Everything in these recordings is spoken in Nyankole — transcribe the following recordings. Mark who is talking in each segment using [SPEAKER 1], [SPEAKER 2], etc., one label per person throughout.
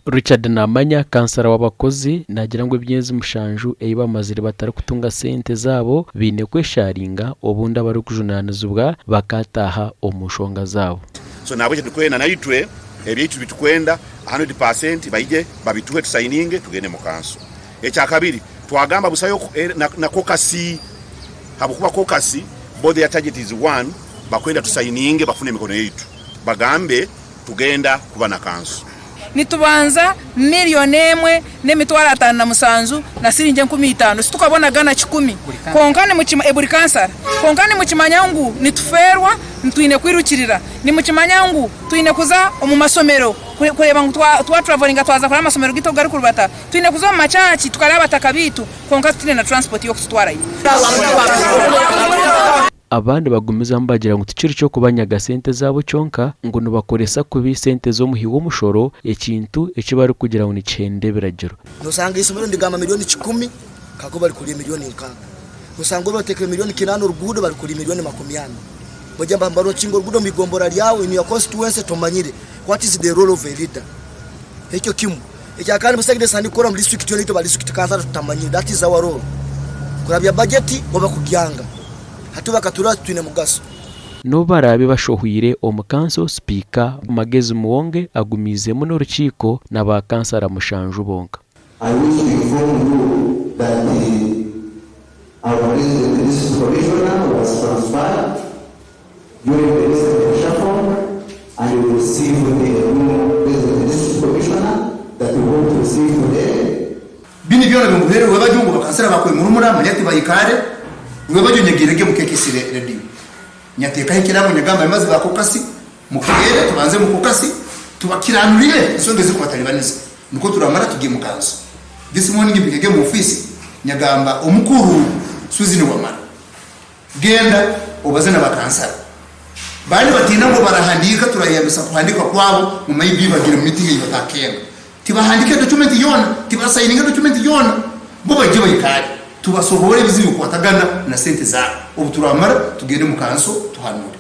[SPEAKER 1] Richard Namanya, kansara w'abakozi naagira ngu emyezi mushanju ei bamazire batarikutunga sente zaabo baine kwesharinga obundi abarikujunaanizibwa bakataaha omu nshonga zaabo.
[SPEAKER 2] So nahabwekyo titukwenda naitwe ebyaitu bitukwenda 100% baije babituhe tusayininge tugende mu kanso. Ekyakabiri twagamba busayo na kokasi habwokuba kokasi bo their target is one bakwenda tusayininge bafune emikono yaitu bagambe tugenda kuba na kanso.
[SPEAKER 3] Nitubanza miriyoni emwe n'emitwaro 57 na siringi 5,000 situkabona na kikumi kwonka buri kansara. Kwonka nimukimanya ngu nitufeerwa, twine kwirukirira. Nimukimanya ngu twine kuza omu masomero kureeba ngu twaturavoringa twaza kureba amasomero gaitu oku garikurubata. Twine kuza omu makyaki tukareeba abataka baitu kwonka titwine na turansipoti y'okututwarayo.
[SPEAKER 1] Abandi bagumizamu bagira ngu tikiri ky'okubanyaga sente zaabo kyonka, ngu nibakoresa kubi sente z'omuhi w'omushoro, ekintu eki barikugira ngu nikihenda ebiragiro.
[SPEAKER 4] Nosanga eisomero nirigamba milioni kikumi kwonka barikurya milioni nkaaga. Nosanga obu batekire milioni kinaana oruguudo barikurya milioni makumi ana. Bogira ngu barokinga oruguudo omu igombora ryawe in your constituency tomanyire. What is the role of a leader? Ekyo kimwe. Ekyakandi busagira esande kukora omu district yoona itwe ba district councillor tutamanyire that is our role. Kurabya budget oba kugyanga. Hati bakaturora titwine mugaso.
[SPEAKER 1] N'obu baraabe bashohwire omu kanso, Sipiika Magezi Muwonge agumiizemu n'orukiiko na ba kansara mushanju bonka.
[SPEAKER 5] I wish to inform you that our president district commissioner was transferred during the recent reshuffle and we received the new president district commissioner that we hope to receive today.
[SPEAKER 6] Binu byona binguhire rwebagyo ngu bakansara bakwemurumura manya tibayikare rwebagyo nyegirege mu KKC radio nyatekaho ekirango nyagamba abemazi ba kokasi mukeere tubanze mu kokasi tubakiranurire ensonga ezikubatalibaniza nikwo turamara tugye mu kanso this morning mpikege mu office nyagamba omukuru Susan Wamala Genda obaze na bakansara. Baba nibatiina ngu barahandiika turayeyambisa kuhandiika kwabo ngu maybe bagire mu meeting ei batakenga. Tibahandiika document yoona, tibasayininga document yoona. Bo baije baikaare tubasoboore ebizibu ebikukwatagana na sente zaabo. Obu turamara tugende omu kanso tuhanuure.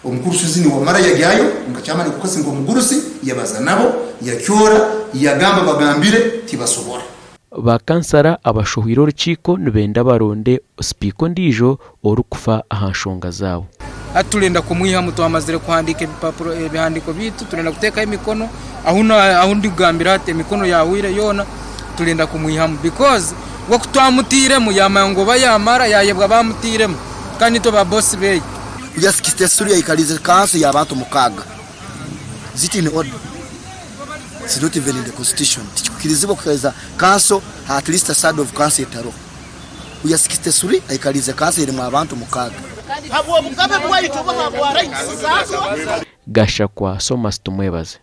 [SPEAKER 6] Omukuru Susan Wamara yagyayo nka chairman kukasi nk'omugurusi yabaza nabo, yakyora, yagamba bagambire tibasobora.
[SPEAKER 1] Ba kansara abashohwire orukiiko nibenda baronde sipiika ondiijo orikufa aha nshonga zaabo.
[SPEAKER 7] Hati turenda kumwihamu twamazire kuhandiika ebipapuro ebihandiiko byaitu turenda kuteekaho emikono ahu ahu ndikugambira hati emikono yaahwaire yoona turenda kumwihamu because we ku twamutairemu yaamanya ngu oba yaamara yaayebwa baamutairemu kandi nitwe ba boss beeye.
[SPEAKER 4] Kuya 63 yaikariize kanso y'abantu mukaaga. Is it in order? It's not even in the constitution. Tikikukirizibwa kwikariza kanso at least a third of kanso etaroho. Kuya 63 aikariize kanso erimu abantu mukaaga.
[SPEAKER 1] Gashakwa Somas Tumwebaze.